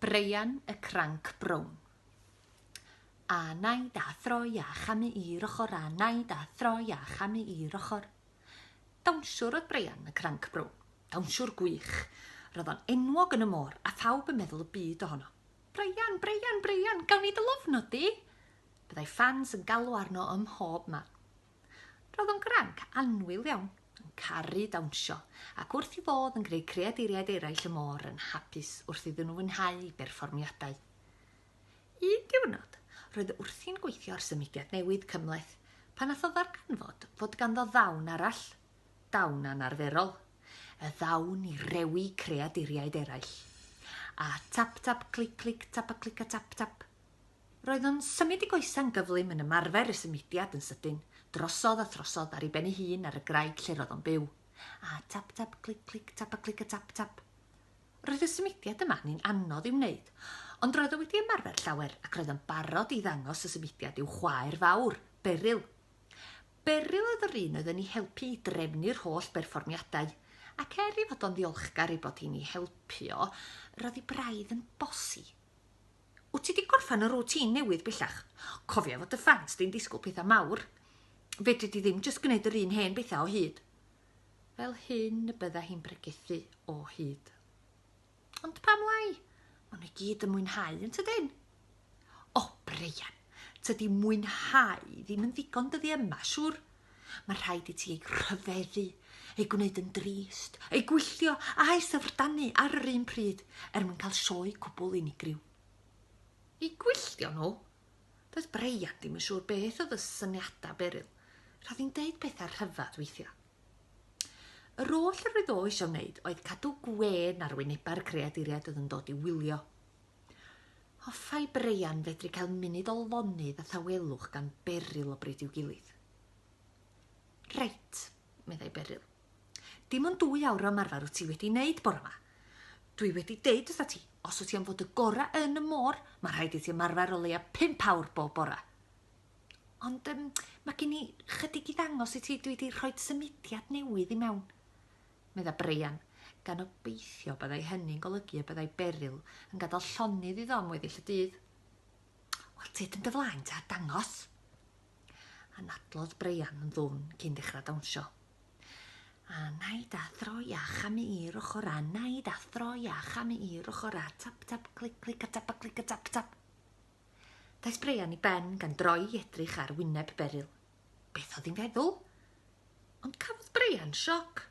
Breian y Cranc Brown. A naid a throi a chamu i'r ochr a naid a throi a chamu i'r ochr. Dawnsiwr oedd Breian y Cranc Brown. Dawnsiwr gwych. Roedd o'n enwog yn y môr a phawb yn meddwl y byd ohono. Breian, Breian, Breian, gawn ni dy lofnod di? Byddai ffans yn galw arno ym mhob man. Roedd o'n granc annwyl iawn, yn caru dawnsio, ac wrth ei fodd yn gwneud creaduriaid eraill y môr yn hapus wrth iddyn nhw fwynhau ei berfformiadau. Un diwrnod, roedd wrthi'n gweithio ar symudiad newydd cymhleth pan nath o ddarganfod fod ganddo ddawn arall, dawn anarferol, y ddawn i rewi creaduriaid eraill. A tap tap clic clic tap a clic a tap tap. Roedd o'n symud ei goesau'n gyflym yn ymarfer y symudiad yn sydyn, drosodd a throsodd ar ei ben ei hun ar y graig lle roedd o'n byw. A tap tap clic clic tap a clic a tap tap. Roedd y symudiad yma yn un anodd i'w wneud, ond roedd o wedi ymarfer llawer ac roedd yn barod i ddangos y symudiad i'w chwaer fawr, Beryl. Beryl oedd yr un oedd yn ei helpu i drefnu'r holl berfformiadau, ac er ei fod o'n ddiolchgar ei bod hi'n ei helpu o, roedd hi braidd yn bossy. Wyt ti 'di gorffen y routine newydd bellach? Cofia fod dy ffans di'n disgwyl pethau mawr. Fedri di ddim jyst gwneud yr un hen bethau o hyd. Fel hyn y bydda hi'n pregethu o hyd. Ond pam lai? Maen nhw i gyd yn mwynhau, yn tydyn? O, Brian, tydi mwynhau ddim yn ddigon dyddi yma, siŵr. Mae rhaid i ti ei rhyfeddu, ei gwneud yn drist, ei gwylltio a'i syfrdanu ar yr un pryd er mwyn cael sioe cwbl unigryw. Eu gwylltio nhw? Doedd Brian ddim yn siŵr beth oedd y syniadau Beryl. Roedd hi'n deud pethau rhyfedd weithiau. Yr oll yr oedd o eisiau wneud oedd cadw gwên ar wynebau'r creaduriaid oedd yn dod i wylio. Hoffai Brian fedru cael munud o lonydd a thawelwch gan Beryl o bryd i'w gilydd. Reit, meddai Beryl. Dim ond dwy awr o ymarfer wyt ti wedi wneud bore 'ma. Dwi wedi deud wrtha ti, os wyt ti am fod y gorau yn y môr, mae rhaid i ti ymarfer o leia pump awr bob bore. Ond um, mae gen i chydig i ddangos i ti, dwi wedi rhoi symudiad newydd i mewn. Meddai Brian, gan obeithio byddai hynny'n golygu y byddai Beryl yn gadael llonydd iddo am weddill y dydd. Wel, tyd yn dy flaen ta, dangos! Anadlodd Brian yn ddwfn cyn dechrau dawnsio. A naid a throi a chamu i'r ochr a naid a throi a chamu i'r ochr a tap tap clic clic a tap a clic a tap tap. Daeth Brian i ben gan droi i edrych ar wyneb Beryl. Beth oedd hi'n feddwl? Ond cafodd Brian sioc.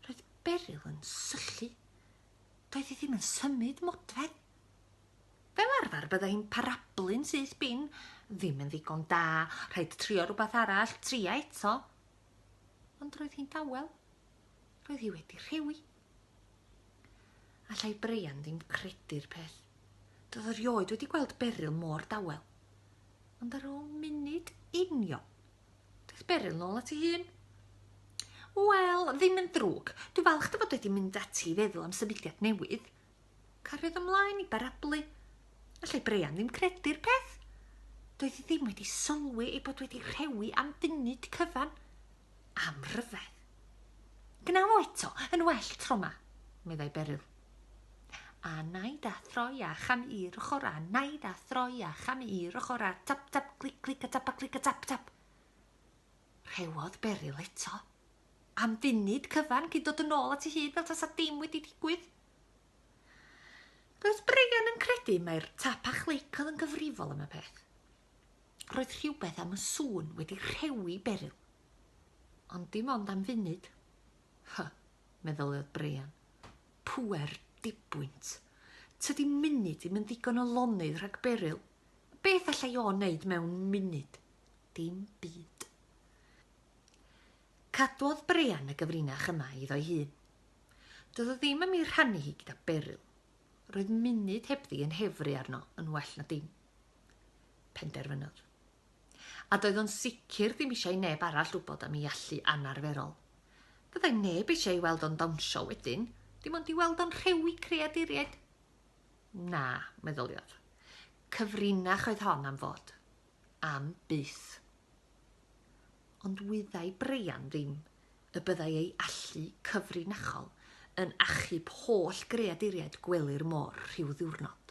Roedd Beryl yn syllu. Doedd hi ddim yn symud modfedd. Fel arfer byddai hi'n parablu'n syth bin, ddim yn ddigon da, rhaid trio rhywbeth arall, tria eto. Ond roedd hi'n dawel. Roedd hi wedi rhewi. Allai Brian ddim credu'r peth. Doedd o rioed wedi gweld Beryl mor dawel. Ond ar ôl munud union, Daeth Beryl nôl at ei hun. Wel, ddim yn ddrwg. Dwi'n falch dy fod wedi mynd ati i feddwl am symudiad newydd. Cariodd ymlaen i barablu. Allai Brian ddim credu'r peth. Doedd hi ddim wedi sylwi ei bod wedi rhewi am funud cyfan. Am ryfedd. Gna fo eto, yn well tro 'ma, meddai Beryl. A naid a throi a cham i'r ochr a naid a throi a cham i'r ochr a tap tap clic clic a tap a clic a tap tap. Rhewodd Beryl eto. Am funud cyfan cyn dod yn ôl at ei hun fel tasa dim wedi digwydd. Roedd Brian yn credu mai'r tap a chlic oedd yn gyfrifol am y peth. Roedd rhywbeth am y sŵn wedi rhewi Beryl. Ond dim ond am funud. Hy, meddyliodd Brian. Pŵer dibwynt. Tydi munud ddim yn ddigon o lonydd rhag Beryl. Beth allai o wneud mewn munud? Dim byd. Cadwodd Brian y gyfrinach yma iddo'i hun. Doedd o ddim am ei rhannu hi gyda Beryl. Roedd munud hebddi yn hefru arno yn well na dim. Penderfynodd. A doedd o'n sicr ddim eisiau i neb arall wybod am ei allu anarferol. Fyddai neb eisiau ei weld o'n dawnsio wedyn, dim ond i weld o'n rhewi creaduriaid. Na, meddyliodd. Cyfrinach oedd hon am fod. Am byth. Ond wyddai Brian ddim y byddai ei allu cyfrinachol yn achub holl greaduriaid gwely'r môr rhyw ddiwrnod.